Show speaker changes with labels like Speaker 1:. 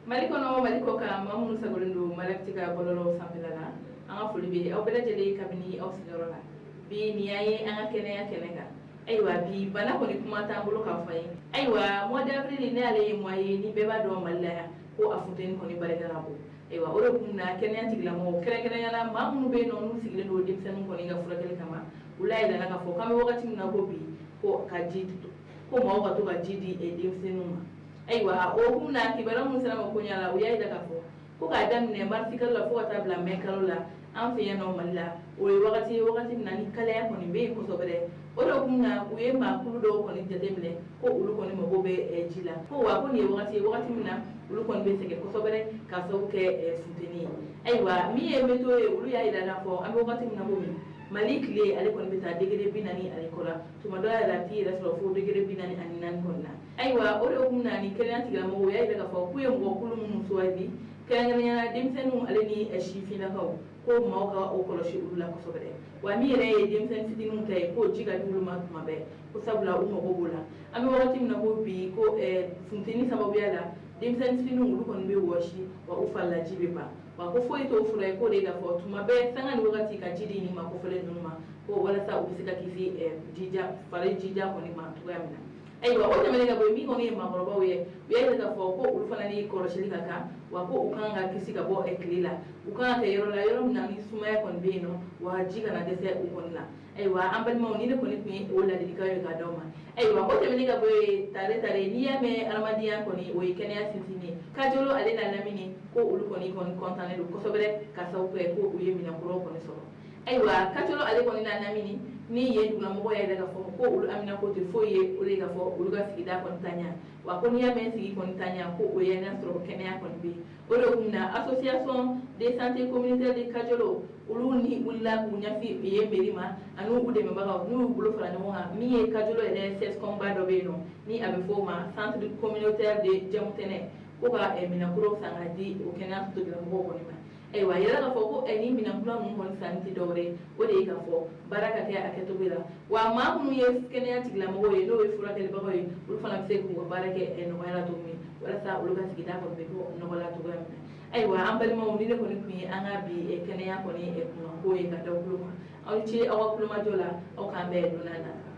Speaker 1: Mali kɔnɔ, Mali kɔ kan, maa minnu sagolen don Malactu ka bɔlɔlɔ sanfɛla la, an ka foli bɛ aw bɛɛ lajɛlen kabini aw sigiyɔrɔ la. Bi nin y'an ye an ka kɛnɛya kɛnɛ kan. Ayiwa, bi bana kɔni kuma t'an bolo k'a fɔ an ye. Ayiwa, mois d'avril ne ale ye mois ye ni bɛɛ b'a dɔn Mali la yan ko a funteni kɔni barika ka bon. Ayiwa, o de kun na kɛnɛya tigilamɔgɔw, kɛrɛnkɛrɛnnenya la maa minnu bɛ yen nɔ n'u sigilen don denmisɛnninw kɔni ka furakɛli kama, u y'a yira k'a fɔ k'an bɛ wagati min na ko bi, ko ka ji, ko maaw ka to ka ji di denmisɛnninw ma. Ayiwa, o hukumu na, kibaruya minnu sera ma koɲa la, u y'a yira k'a fɔ ko k'a daminɛ marisi kalo la fo ka taa bila mɛ kalo la, an fɛ yan nɔ Mali la, o ye wagati ye wagati min na ni kalaya kɔni bɛ yen kosɛbɛ dɛ. O de hukumu na, u ye maakulu dɔw kɔni jateminɛ ko olu kɔni mago bɛ ji la, ko wa ko nin ye wagati ye wagati min na olu kɔni bɛ sɛgɛn kosɛbɛ dɛ, k'a sababu kɛ funteni ye. Ayiwa, min ye météo ye, olu y'a yira k'a fɔ an bɛ wagati min na ko bi, Mali tile ale kɔni bɛ taa degré 40 ani kɔ la. Tuma dɔ yɛrɛ, a t'i yɛrɛ sɔrɔ fo degré 44 kɔni na. Ayiwa, o de hukumu na, ni kɛnɛya tigilamɔgɔw y'a yira k'a fɔ k'u ye mɔgɔkulu minnu sugandi, kɛrɛnkɛrɛnnenya la denmisɛnninw ale ni sifinnakaw, ko maaw ka o kɔlɔsi olu la kosɛbɛ dɛ. Wa min yɛrɛ ye denmisɛnnin fitininw ta ye, k'o ji ka di olu ma tuma bɛɛ, ko sabula u mago b'o la. An bɛ wagati min na ko bi, ko funteni sababuya la, denmisɛnnin fitininw olu kɔni bɛ wɔsi wa u farilaji bɛ ban. Wa ko foyi t'o fura ye, k'o de ye k'a fɔ tuma bɛɛ, sanga ni wagati, ka ji di nin maa kofɔlen ninnu ma, ko walasa u bɛ se ka kisi jija fari jija kɔni ma cogoya min na. Ayiwa, o tɛmɛnen ka bɔ yen, min kɔni ye maakɔrɔbaw ye, u y'a yira k'a fɔ ko olu fana ni kɔlɔsili ka kan, wa ko u kan ka kisi ka bɔ tile la, u kan ka kɛ yɔrɔ la, yɔrɔ min na ni sumaya kɔni bɛ yen nɔ, wa ji kana dɛsɛ u kɔni la. Ayiwa, an balimaw, ni ne kɔni tun ye o ladilikan ye k'a d'aw ma. Ayiwa, o tɛmɛnen ka bɔ yen, tare tare, n'i y'a mɛn adamadenya kɔni, o ye kɛnɛya sinsinni ye. Kajolo ale n'a lamini, ko olu kɔni kɔntannen don kosɛbɛ, ka sababu kɛ ko u ye minɛn kuraw kɔni sɔrɔ. Ayiwa, Kajolo ale kɔni n'a lamini ni yen dugulamɔgɔw y'a yira k'a fɔ ko olu haminako tɛ foyi ye, o de ye k'a fɔ olu ka sigida kɔni taaɲa. Wa ko n'i y'a mɛn sigi kɔni taaɲa, ko o ye n'a sɔrɔ kɛnɛya kɔni bɛ yen. O de kun na Association de santé communautaire de Kajolo, olu ni wulila k'u ɲɛsin yen mairie ma ani u dɛmɛbagaw, n'u y'u bolo fara ɲɔgɔn kan, min ye Kajolo yɛrɛ CSCOM ba dɔ bɛ yen nɔ ni a bɛ fɔ o ma Centre communautaire de Jamutɛnɛ, ko ka minɛn kuraw san ka di o kɛnɛya tigilamɔgɔw kɔni ma. Ayiwa, a yira k'a fɔ ko ni minɛn kura ninnu kɔni sanni tɛ dɔwɛrɛ ye, o de ye k'a fɔ baara ka kɛ a kɛcogo la, wa maa minnu ye kɛnɛya tigilamɔgɔw ye, n'o ye furakɛlibagaw ye, olu fana bɛ se k'u ka baara kɛ nɔgɔya la cogo min, walasa olu ka sigida kɔni bɛ bɔ nɔgɔ la cogoya min na. Ayiwa, an balimaw, ni ne kɔni tun ye an ka bi kɛnɛya kɔni kunkanko ye ka da tulo ma. Aw ni ce aw ka tulomajɔ la. Aw k'an bɛn don n'a nata.